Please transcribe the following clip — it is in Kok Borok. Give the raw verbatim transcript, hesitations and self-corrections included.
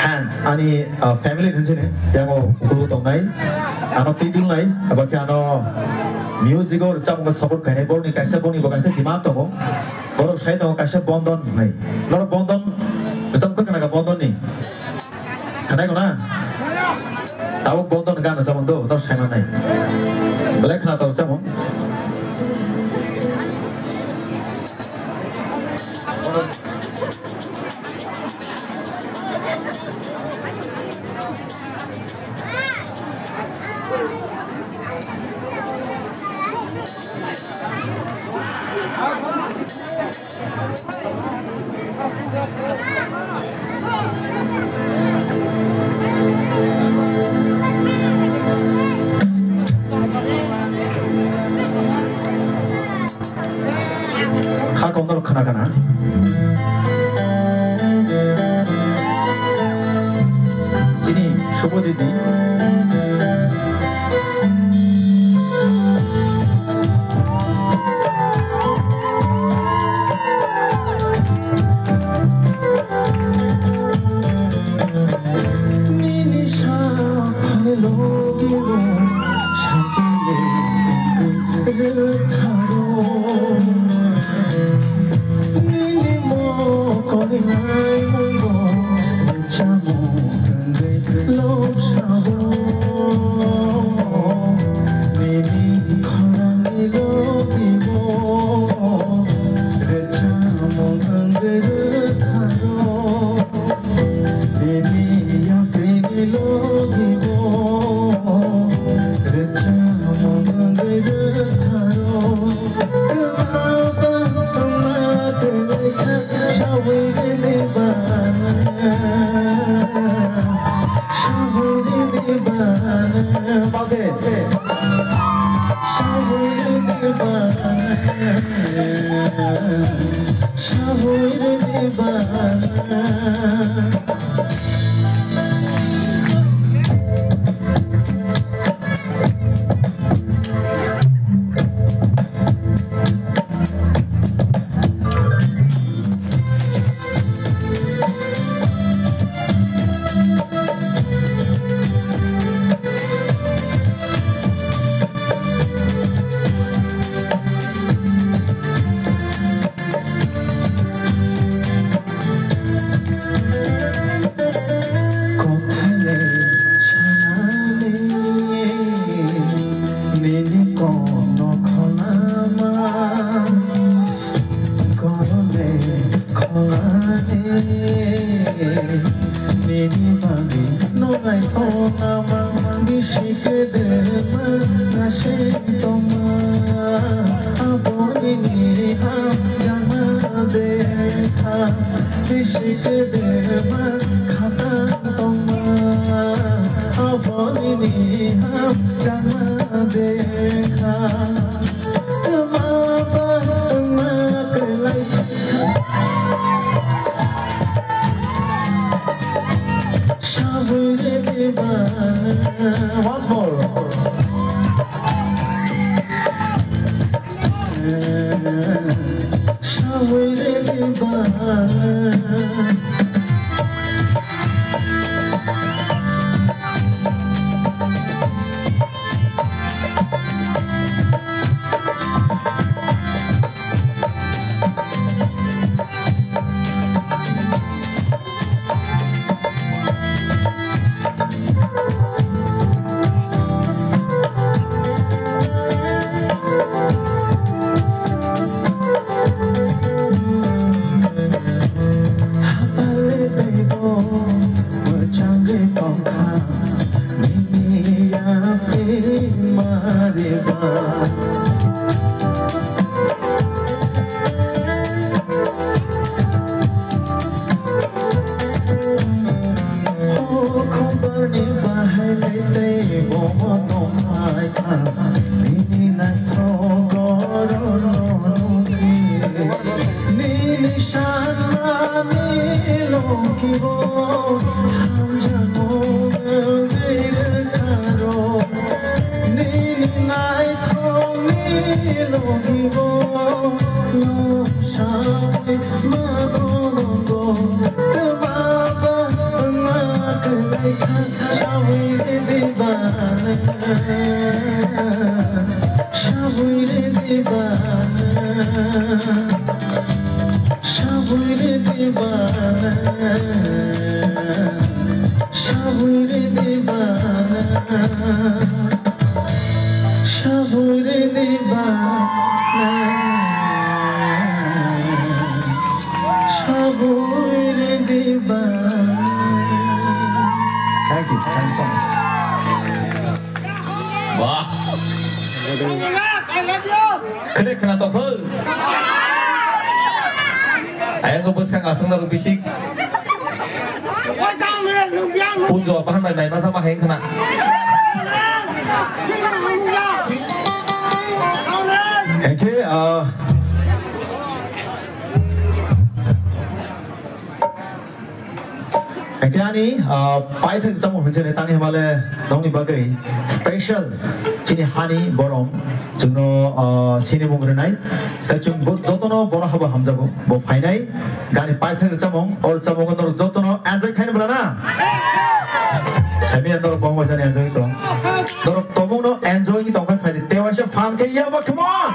And ani, uh, family ni hwnjini, yango ukuluk tongnai, ano twi dilnai, abo khe ano music o rwchapmung support khainai, borokni kaisa, borokni bo kaisa demand tongo, borok sai tongo kaisa Bondon hwnwi. Norok Bondon rwchapmung khna kha Bondon ni? Khwnai kho na? Tabuk Bondon gan rwchapmung do, norok sai mannai. Belai khna tor rwchapmung. Kha kok norok khna kana? Chini Subodhi di. Nini sa phai logi bo sakile rwtharo. Nini mokol nai mungbo rwchapmung wngwi lobsao. Nini khorangni logi bo rwchapmung wngwi rwtharo. Bini yakni logi bo rwchapmung wngwi rwtharo. Kwma bangma kwlai kha sawi rwdi bana, sawi rwdi bana. Bade. Sawi rwdi bana, sawi rwdi bana. Kothai le sanani nini kono kholama, kono le kholani nini bagwi nonai kholama, bisi kedema nasing tongma, aboni ni hamjama dekha. Bisi kedema khata tongma, aboni ni hamjama dekha. Kwma bangma kwlai. Sawi rwdi bana. Once more. Sabui re divana, sabui re divana, sabui re divana, sabui re divana, sabui re divana. Sabui re divana. Thank you. Thanks so much. Wah. Khede khna tokho. Ayang ko bwsang aswk narwk bisik. Punjo bahan bai mai masa ma heng khna. Hengkhe, ah, Hingke ani, ah, paithak chamung hinjani tang himale nongni bagwi special chini hani borom chwngno, ah, sinimung rwnai. Tai chwng bo-, jotono bono habo hamjago, bo phainai gani paithak chamung, or chamungo norok jotono enjoy khaina bwla na? Khaimya norok bongbai jani enjoy tong. Norok tomungno enjoy tongkhai phaidi, tewaisa fan khe yaba, come on!